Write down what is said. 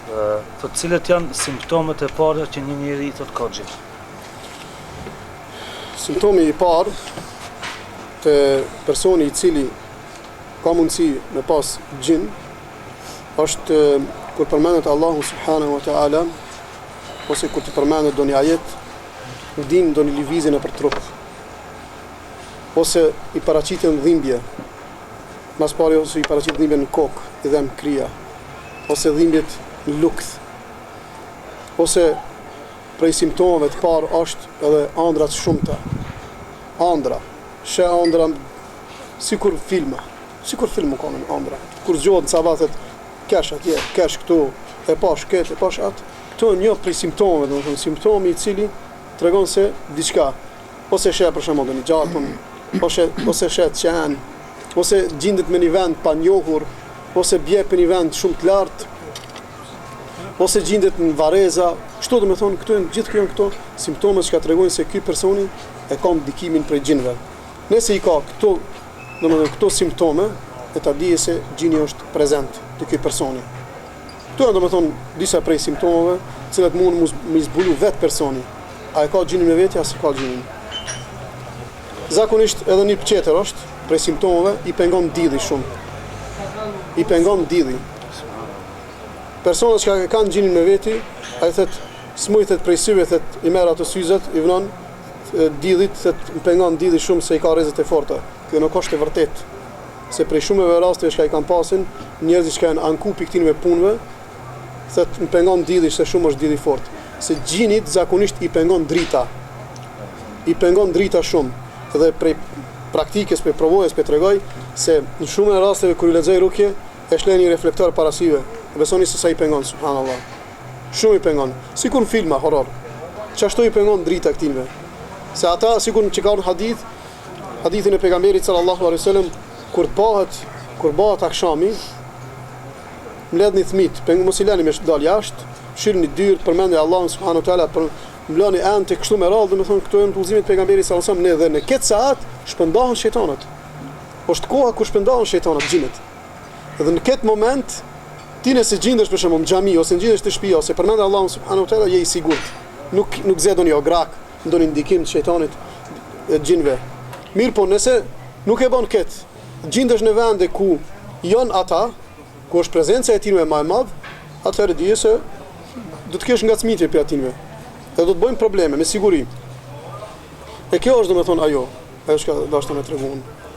Thotë cilat janë simptomet e para që një njeri thotë ka xhin? Simptomi i parë te personi i cili ka mundësi me pas xhin është kur përmendet Allahu subhanahu wa taala ose kur të përmendet ndonjë ajet ndin ndonjë lëvizje nëpër trup ose i paraqiten dhimbje Ma s'pari ose i paraqit dhimbje në kokë, i dhemb kryja, ose dhimbjet në lukth, ose prej simptomave të parë është edhe andra të shumta. Andra, sheh andra sikur filma, sikur film u konën andra. Kur zgjohet në sabah thotë kesh atje, kesh këtu, e pash këtë, e pash atë. Këto janë një prej simptomave, domethënë simptomi i cili tregon se diçka ose sheh për shembull ndonjë gjarpën, ose ose sheh qen, ose gjindet me një vend panjohur, ose bje për një vend shumë të lartë, ose gjindet në varreza, kështu domethonë, këto janë gjithë këto janë këto simptome që ka tregojnë se ky personi e ka ndikimin prej xhinëve. Nëse i ka këto, domethënë këto simptome, e ta dije se xhini është prezent te ky personi. Këto janë domethënë disa prej simptomave, të cilat mund me i zbulu vetë personi. A e ka xhinin me veti, a s'e ka xhinin. Zakonisht edhe një tjetër është prej simptomave i pengon dilli shumë. I pengon dilli. Personat që kanë xhinin me veti, ai thot, s'muj thot prej syve thot, i merr ato syzet, i vnon dillit, thot, më pengon dilli shumë se i ka rrezet e forta. Kjo nuk është e vërtetë. Se prej shumëve rasteve që i kanë pasin, njerëzit që janë anku pi këtyre punëve, Thot më pengon dilli se shumë është dilli i fortë. Se xhinit zakonisht i pengon drita. I pengon drita shumë. Dhe prej praktikës, prej përvojës, po tregoj se në shumë rasteve kur i lexoj rukje, e lshoj një reflektor para syve. Besoni se sa i pengon, subhanallah. Shumë i pengon. Sikur në filma horror. Qashtu i pengon drita këtinve. Se ata, sikur që ka në hadith, hadithin e pejgamberit sallallahu alaihi wasallam, kur bëhet, kur bëhet akshami, Mbledhni fëmijët, peng mos i lëni me dal jashtë, mshilni dyert, përmendni Allahun subhanahu wa taala, për mblani enët e kështu me radhë, domethënë këto janë udhëzimet e pejgamberit sallallahu alajhi wasallam, ne dhe në këtë saat shpërndahen shejtanët. Është koha kur shpërndahen shejtanët, xhinët. Dhe në këtë moment ti nëse gjindesh për shembull në xhami ose gjindesh te shtëpia ose përmend Allahun subhanahu wa taala, je i sigurt. Nuk nuk zë ndonjë ograk, ndonjë ndikim të shejtanit e xhinëve. Mirëpo nëse nuk e bën këtë, gjindesh në vende ku janë ata, ku është prezenca e tyre më e madh, atëherë dije se do të kesh ngacmim prej atyre. Dhe do të bëjnë probleme me siguri. E kjo është domethënë ajo, ajo çka dashta me tregu unë.